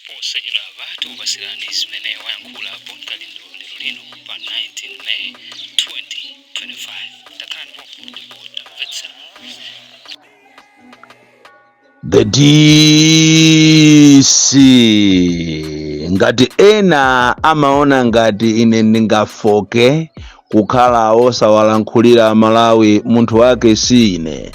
Posachedwapa tikupatsirani zimene wayankhula Bon Kalindo lero lino pa 19 May 2025. Takhalani pompo ndipo tamvetserani. The DC, ngati ena amaona ngati ine ndingafoke kukhala osawalankhulira Malawi, munthu wake si ine.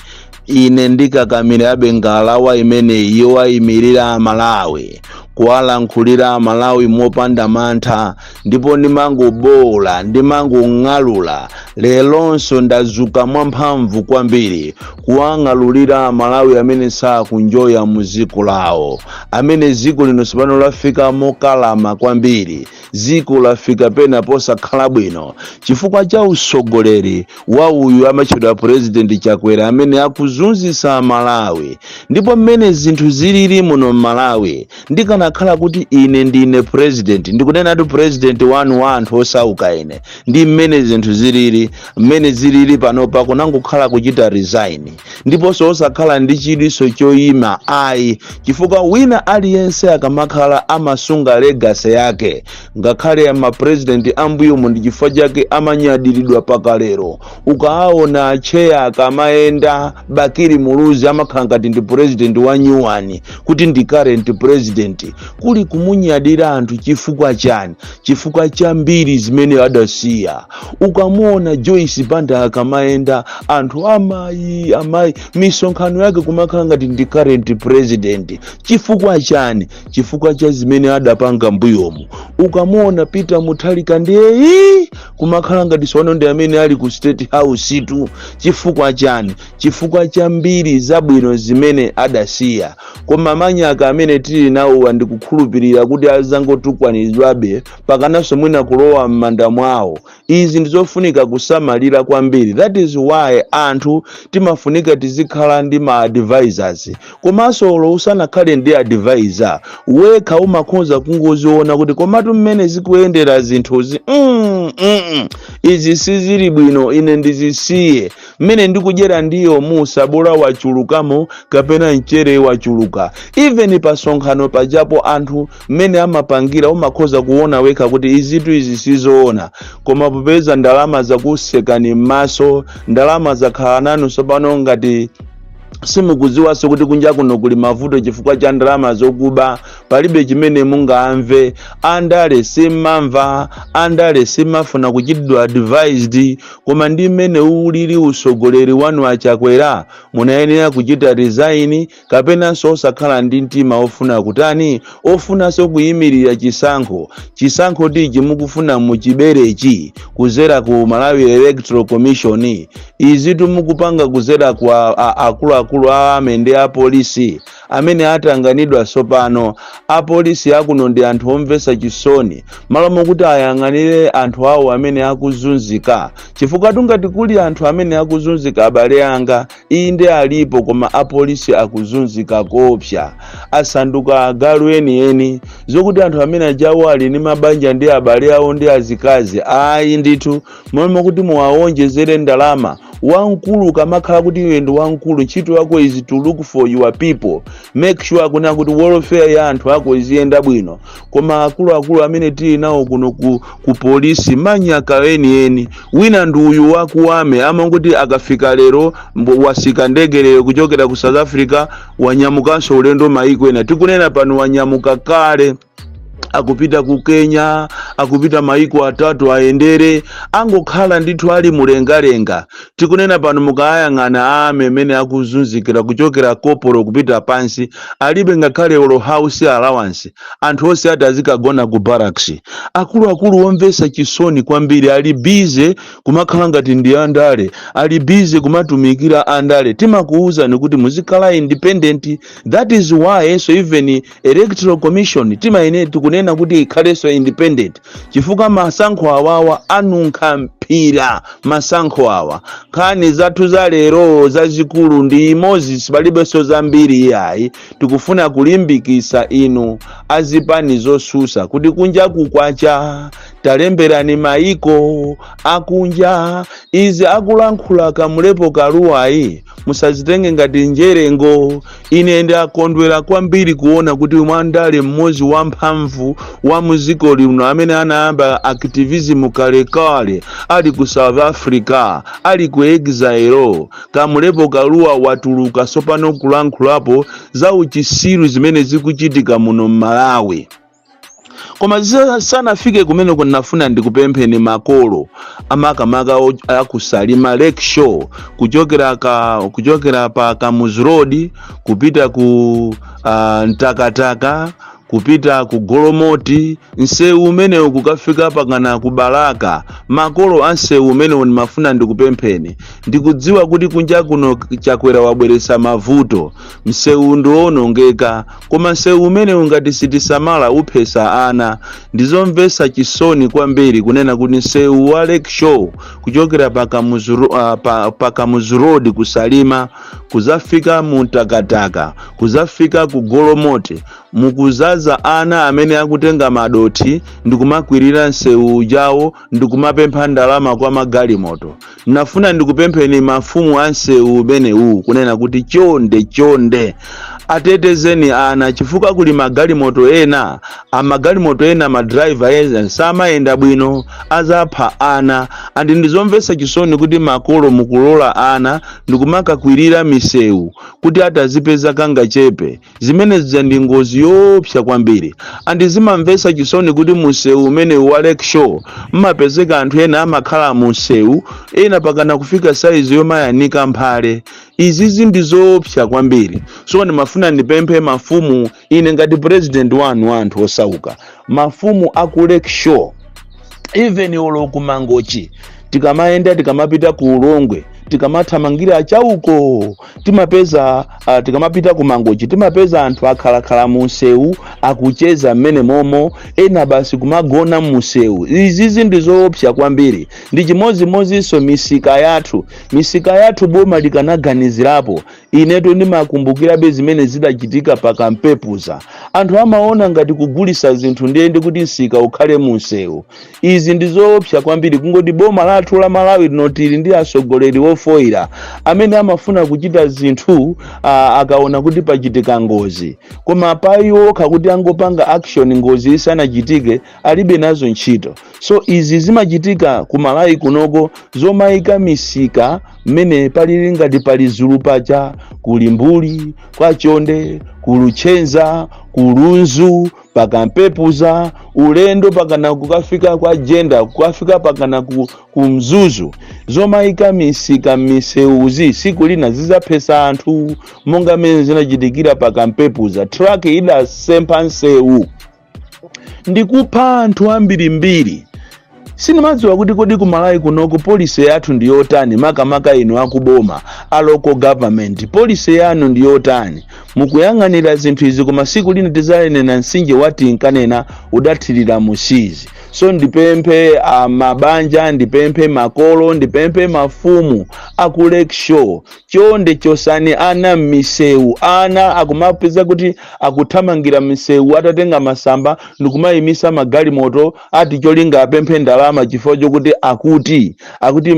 Ine ndikakamirabe ngalawa imeneyi yowayimirira Malawi, kuwalankhulira Malawi mopanda mantha, ndipo ndimangobola, ndimangong'alula. Leronso ndazuka mwamphamvu kwambiri kuwang'alulira Malawi amene sakunjoya mu dziko lawo, amene dziko lino sipano lafika mokalama kwambiri. Dziko lafika pena posakhala bwino chifukwa cha usogoleri wa uyu amatchedwa President Chakwera, amene akuzunzitsa Malawi. Ndipo mmene zinthu zilili muno m'Malawi, ndikanakhala kuti ine ndine president, ndikunenatu president wanu wa anthu osauka ine, ndi mmene zinthu zilili, mmene zilili panopa, kunangokhala kuchita resign, ndiponso osakhala ndi chidwiso choyima ayi, chifukwa wina aliyense akamakhala amasunga legacy yake. Ngakhale mapresident ambuyomu, ndi chifukwa chake amanyadiridwa pakalero. Ukaona acheya akamayenda, Bakili Muluzi amakhala ngati ndi president wa nyuwani, kuti ndi current president, kuli kumunyadira anthu. Chifukwa chani? Chifukwa cha mbiri zimene adasiya. Ukamuona Joyce Banda akamayenda, anthu amayi amayi, misonkhano yake kumakhala ngati ndi current president. Chifukwa chani? Chifukwa cha zimene adapanga mbuyomu. Ukamuona Peter Mutharika, ndiye kumakhala ngati sono ndi amene ali ku State House tu. Chifukwa chani? Chifukwa cha mbiri zabwino zimene adasiya. Koma manyaka amene tili nawowa, ndikukhulupirira kuti azangotukwanidwabe pakananso mwina kulowa m'manda mwawo. Izi ndizofunika kusamalira kwambiri. That is why anthu timafunika tizikhala ndi ma advisors. Komanso olo usanakhale ndi advisor, wekha umakhoza kungoziona kuti komatu mmene zikuyendera zinthuzi, izi sizili bwino, ine ndizisiye. Mmene ndikudyera ndiyo musa, bola wachulukamo kapena mchere wachuluka. Even pasonkhano pajapo, anthu mmene amapangira, umakhoza kuona wekha kuti izitu izi sizoona. Koma popeza ndalama zakusekani m'maso, ndalama zakhala nanu tsopano, ngati simukudziwanso kuti kunja kuno kuli mavuto chifukwa cha ndalama zokuba, palibe chimene mungamve. Andale simmamva, andale simmafuna kuchitidwa advised. Koma ndi mmene ulili usogoleri wanu aChakwera, munayenera kuchita resign, kapenanso osakhala ndi mtima ofuna kutani, ofunanso kuyimirira chisankho. Chisankho tiji mukufuna muchiberechi kuzera ku Malawi Electoral Commission, izitu mukupanga kuzera kwa akuluakulu a army ndi apolisi amene atanganidwa tsopano. Apolisi akuno ndi anthu omvetsa chisoni. Malo mokuti ayang'anire anthu awo amene akuzunzika, chifukwa tungati kuli anthu amene akuzunzika, abale anga, inde alipo, koma apolisi akuzunzika kopsa, asanduka agalu enieni, zokuti anthu amene ajawo ali ndi mabanja ndi abale awo ndi azikazi. Ayi ndithu, malo mokuti muwawonjezere ndalama, wamkulu kamakhala kuti iwe ndi wamkulu, ntchito yako is to look for your people, make sure kuna kuti welfare ya anthu ako iziyenda bwino. Koma akuluakulu amene tili nawo kuno ku polisi, manyaka enieni. Wina ndi uyu waku army, amangoti akafika lero, wasika ndege lero kuchokera ku South Africa, wanyamukanso ulendo maiko ena. Tikunena pano wanyamuka kale, akupita ku Kenya, akupita maiko atatu ayendere, angokhala ndithu ali mulengalenga. Tikunena pano, mukayang'ana army amene akuzunzikira kuchokera kopolo kupita pansi, alibe ngakhale olo house allowance. Anthu onse ati azikagona ku barracks. Akuluakulu omvetsa chisoni kwambiri, ali busy kumakhala ngati ndi andale, ali busy kumatumikira andale. Timakuwuzani kuti muzikhala independent. That is why so even Electoral Commission timaene tikunena kuti ikhalenso independent, chifukwa masankho awawa anunkha mphira. Masankho awa, nkhani zathu za lero zazikulu ndi imodzi, palibenso zambiri iyayi. Tikufuna kulimbikisa inu azipani zosusa kuti kunja kukwacha. Talemberani maiko akunja. Izi akulankhula Kamlepo Kaluwayi, musazitenge ngati njerengo. Ine ndakondwera kwambiri kuona kuti mwandale mmodzi wamphamvu wa muziko lino, amene anayamba activism kalekale ali ku South Africa, ali ku exile, Kamlepo Kaluwa, watuluka sopano kulankhulapo za uchisiru zimene zikuchitika muno m'Malawi. Koma sanafike kumeneko, ndinafuna ndikupempheni makolo, amakamaka akuSalima Lake Shore, kuchokera pa Kamuzu Road kupita ku Mtakataka, kupita ku Golomoti, msewu umenewu kukafika pakana ku Balaka. Makolo a msewu umenewu, ndimafuna ndikupempheni. Ndikudziwa kuti kunja kuno Chakwera wabweretsa mavuto, msewu ndiwonongeka, koma msewu umenewu ngati sitisamala uphesa ana. Ndizomvetsa chisoni kwambiri kunena kuti msewu wa Lake Shore kuchokera pa Kamuzu Road kuSalima, kuzafika mu Mtakataka, kuzafika ku Golomoti, mukuzaza ana amene akutenga madothi ndikumakwirira msewu ujawo ndikumapempha ndalama kwa magalimoto. Nafuna ndikupempheni mafumu a msewu umenewu kunena kuti chonde chonde atetezeni ana, chifukwa kuli magalimoto ena, amagalimoto ena, madraiva ena samayenda bwino, azapha ana. And ndizomvetsa chisoni kuti makolo mukulola ana ndikumakakwirira misewu kuti atazipeza kangachepe. Zimene zija ndi ngozi yoopsa kwambiri. And zimamvetsa chisoni kuti musewu umenewu wa Lake Shore mmapezeka anthu ena amakhala musewu, ena pakana kufika saizi yomayanika mphale. Izizi ndi zoopsa kwambiri. So ndimafuna ndipemphe mafumu, ine ngati president wanu, anthu osauka, mafumu aku Lake Shore, even olo ku Mangochi, tikamayenda, tikamapita ku Ulongwe, tikamathamangira chauko, timapeza tikamapita ku Mangochi timapeza anthu akhalakhala munsewu akucheza mmene momo, ena basi kumagona munsewu. Izizi ndi zoopsa kwambiri. Ndi chimodzimodzinso misika yathu. Misika yathu boma likanaganizirapo. Inetu ndimakumbukirabe zimene zidachitika pa Kampepuza. Anthu amaona ngati kugulisa zinthu ndiye ndi kuti msika ukhale munsewu. Izi ndi zoopsa kwambiri. Kungoti boma lathu la Malawi lino tili ndi atsogoleri ofoira amene amafuna kuchita zinthu akaona kuti pachitika ngozi, koma pa iwo okha kuti angopanga action ngozi isanachitike alibe nazo ntchito. So izi zimachitika ku Malawi kunoko, zomayika misika mmene palili ngati pali Zulu paja, kuli Mbuli, kwa Chonde, ku Luchenza, ku Lunzu, paKampepuza, ulendo pakana kukafika kwa Jenda, kukafika pakana ku Mzuzu. Zomayika misika m'misewuzi siku lina zizaphesa anthu, monga mmene zinachitikira paKampepuza. Truck idasempha nsewu ndikupha anthu ambirimbiri. Sindimadziwa kuti kodi kuMalawi kunoko policy yathu ndi yotani? Makamaka inu akuboma, a local government, policy yanu ndi yotani? Mukuyang'anira zinthu izi, koma siku lina tizayenena mtsinje wati nkanena udathirira musizi. So ndipemphe mabanja, ndipemphe makolo, ndipemphe mafumu aku Lake Shore, chonde chosani ana m'misewu. Ana akumapeza kuti akuthamangira m'misewu atatenga masamba ndikumayimisa magalimoto, ati cholinga apemphe ndalama chifukwa chokuti akuti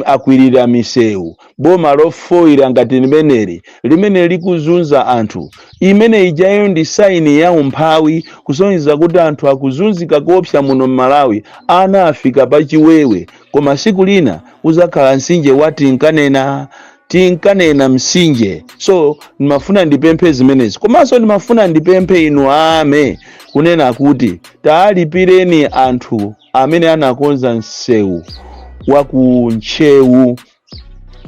akwirira misewu. Boma lofoira ngati limeneli, limene likuzunza anthu, imene ijayo ndi sign ya umphawi, kusonyeza kuti anthu akuzunzika koopsa muno m'Malawi. Ana afika pachiwewe, koma siku lina uzakhala mtsinje wa tinkanena tinkanena mtsinje. So ndimafuna ndipemphe zimenezi. Komanso ndimafuna ndipemphe inu ame kunena kuti taalipireni anthu amene anakonza msewu wa ku Ntcheu,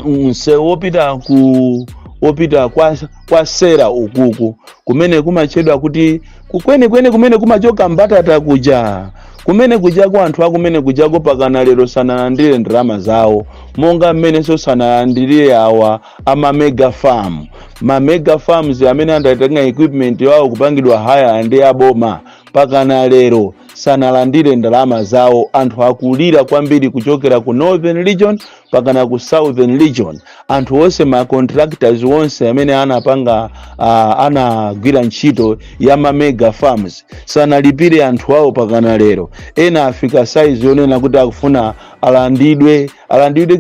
msewu wopita kwa Sera ukuku, kumene kumatchedwa kuti kukwenekwene kumene kumachoka mbatata kuja. Kumene kujako, anthu akumene kujako pakana lero sanalandire ndalama zawo, monga mmenenso sanalandire awa ama mega farm. Ma mega farms amene andatenga equipment yawo kupangidwa hire ndi aboma, pakana lero sanalandire ndalama zawo. Anthu akulira kwambiri kuchokera ku Northern Region pakana ku Central Region. Pakana ku Southern Region, anthu onse, ma contractors onse amene anapanga anagwira ntchito ya ma mega farms sanalipire anthu awo pakana lero. Ena afika size yonena kuti akufuna alandidwe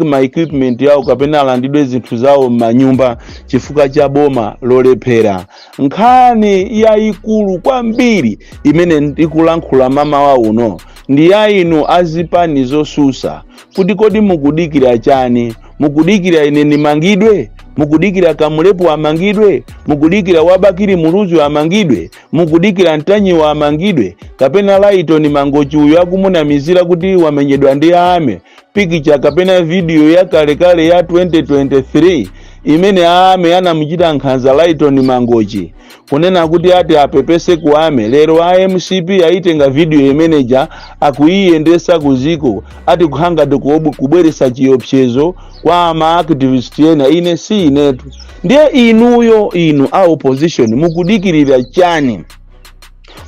ma equipment yawo kapena alandidwe zinthu zawo m'manyumba chifukwa cha boma lolephera. Nkhani yayikulu kwambiri imene ndikulankhula mamawa uno ndi ya inu azipani zosusa, kuti kodi mukudikira chani? Mukudikira ine ndimangidwe? Mukudikira Kamulepo amangidwe? Mukudikira wa Bakili Muluzi amangidwe? Mukudikira Ntanyiwa amangidwe? Kapena Laitoni Mangochi uyu akumunamizira kuti wamenyedwa ndi ame pikicha kapena video ya kalekale ya 2023 imene ame anamuchita nkhanza Laitoni Mangochi, kunena kuti ati apepese ku ame. Lero a MCP ayitenga video imeneja, akuyiyendesa kuziko, ati kuhangati kubweresa chiopsezo kwa ama activist ena. Ine si inetu. Ndiye inuyo, inu a opposition, mukudikirira chani,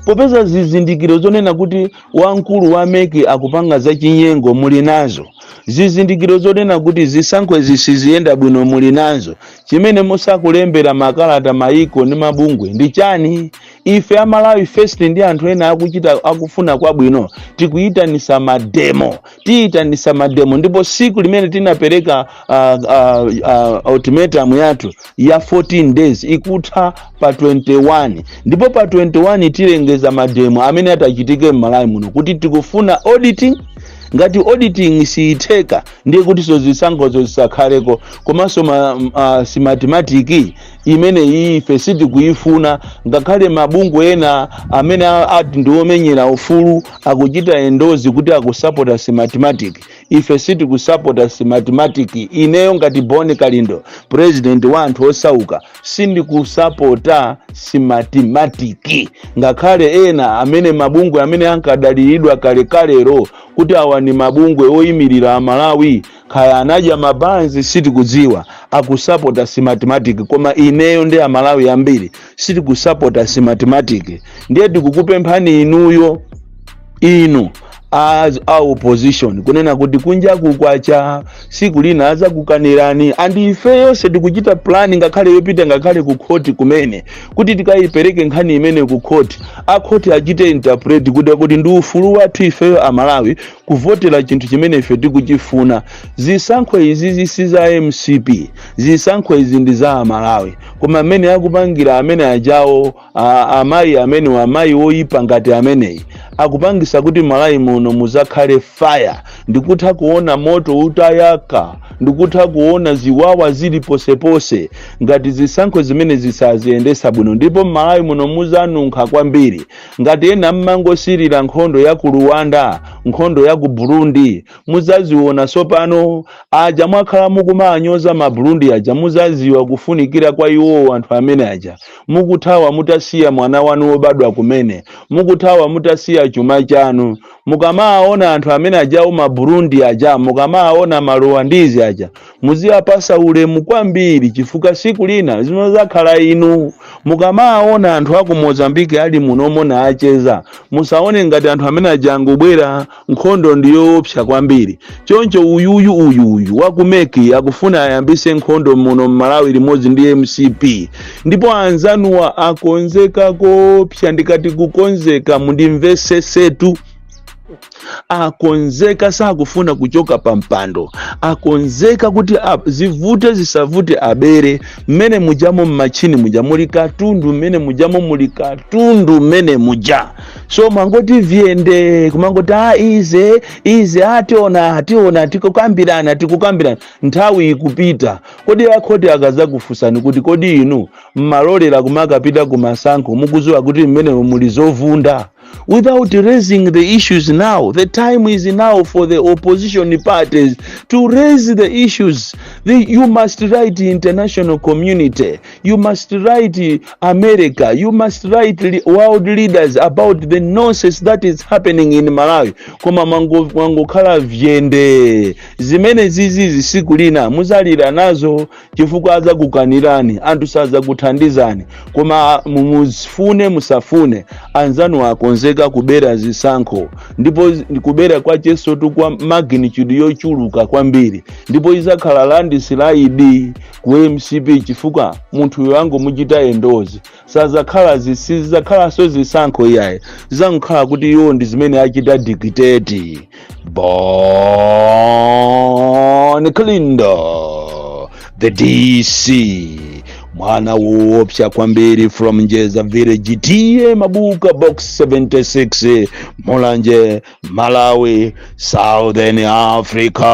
popeza zizindikiro zonena kuti wamkulu wa MEC akupanga zachinyengo muli nazo, zizindikiro zonena kuti zisankho zisiziyenda bwino muli nazo? Chimene musakulembera makalata maiko ndi mabungwe ndi chani? Ife Amalawi First ndi anthu ena akuchita akufuna kwabwino tikuyitanisa ma demo, tiyitanisa ma demo. Ndipo siku limene tinapereka ultimatum yathu ya 14 days ikutha pa 21, ndipo pa 21 tilengeza ma demo amene atachitike m'Malawi muno kuti tikufuna auditing. Ngati auditing siyitheka, ndiye kuti zisankhozo zisakhaleko. Komanso Smartmatic imene iyi ife sitikuyifuna, ngakhale mabungwe ena amene ati ndiomenyera ufulu akuchita endorse kuti akusapota Smartmatic. Ife sitikusapota Smartmatic. Ineyo ngati Boni Kalindo, president wa anthu osauka, sindikusapota Smartmatic, ngakhale ena amene mabungwe amene ankadaliridwa kalekalero kuti awa ni mabungwe oyimirira Amalawi, kaya anadya mabanzi sitikudziwa, akusapota Smartmatic. Koma ineyo ndi Amalawi ambiri sitikusapota Smartmatic. Ndiye tikukupemphani inuyo, inu as a opposition, kunena kuti kunjaku kwacha, siku lina azakukanirani. And ifeyonse tikuchita plan, ngakhale yopita ngakhale ku khoti kumene, kuti tikayipereke nkhani imene ku khoti, akhoti achite interpret kuti ndi ufulu wathu ifeyo Amalawi kuvotera chinthu chimene ife tikuchifuna. Zisankho izi si za MCP, zisankho izi ndi za Amalawi. Koma amene akupangira amene ajawo, amayi amene, amayi oyipa ngati ameneyi, akupangisa kuti Malawi muno muzakhale fire. Ndikutha kuona moto utayaka, ndikutha kuona ziwawa zili posepose ngati zisankho zimene zisaziyendesa bwino. Ndipo m'Malawi muno muzanunkha kwambiri. Ngati ena mmangosirira nkhondo ya ku Rwanda, nkhondo ya ku Burundi, muzaziona sopano. Aja mwakhala mukumanyoza ma Burundi aja, muzaziwa kufunikira kwa iwowo anthu amene aja. Mukuthawa mutasiya mwana wanu wobadwa kumene, mukuthawa mutasiya chuma chanu. Mukamaona anthu amene ajawo, ma Burundi aja, mukamaona ma Rwandese aja, muziyapasa ulemu kwambiri, chifukwa siku lina zimazakhala inu. Mukamaona anthu aku Mozambiki ali munomo naacheza, musaone ngati anthu amene aja angobwera. Nkhondo ndiyoopsa kwambiri. Choncho uyuyu, uyuyu waku MEC akufuna ayambise nkhondo muno mMalawi limodzi ndi MCP, ndipo anzanuwa akonzeka kopsa. Ndikati kukonzeka, mundimvesesetu, akonzeka, sakufuna kuchoka pa mpando. Akonzeka kuti zivute zisavute abere mmene mujamo. Mmachini muja muli katundu, mmene mujamo muli katundu mmene muja. So mangoti vyende kumangoti a ize ize, ationa, ationa, tikukambirana, tikukambirana, nthawi ikupita. Kodi akhoti akazakufunsani kuti kodi inu mmalolera kumakapita kumasankho mukuziwa kuti mmenemo muli zovunda, without raising the issues now? The time is now for the opposition parties to raise the issues. You must write international community, you must write America, you must write world leaders about the nonsense that is happening in Malawi. Koma mwangokhala vyende. Zimene zizizi siku lina muzalira nazo, chifukwa adzakukanirani anthu, sadzakuthandizani. Koma mufune musafune, anzanu akonzeka kubera zisankho, ndipo kubera kwachesotu kwa magnitude yochuluka kwambiri, ndipo izakhala landslide ku MCP, chifukwa munthuyo angomuchita endorse, sazakhala sizakhalanso zisankho iyayi, zizangokhala kuti iwo ndi zimene achita dictate. Bon Kalindo, the DC, mwana woopsa kwambiri, from Njeza Village, T/A Mabuka, Box 76, Mulanje, Malawi, Southern Africa.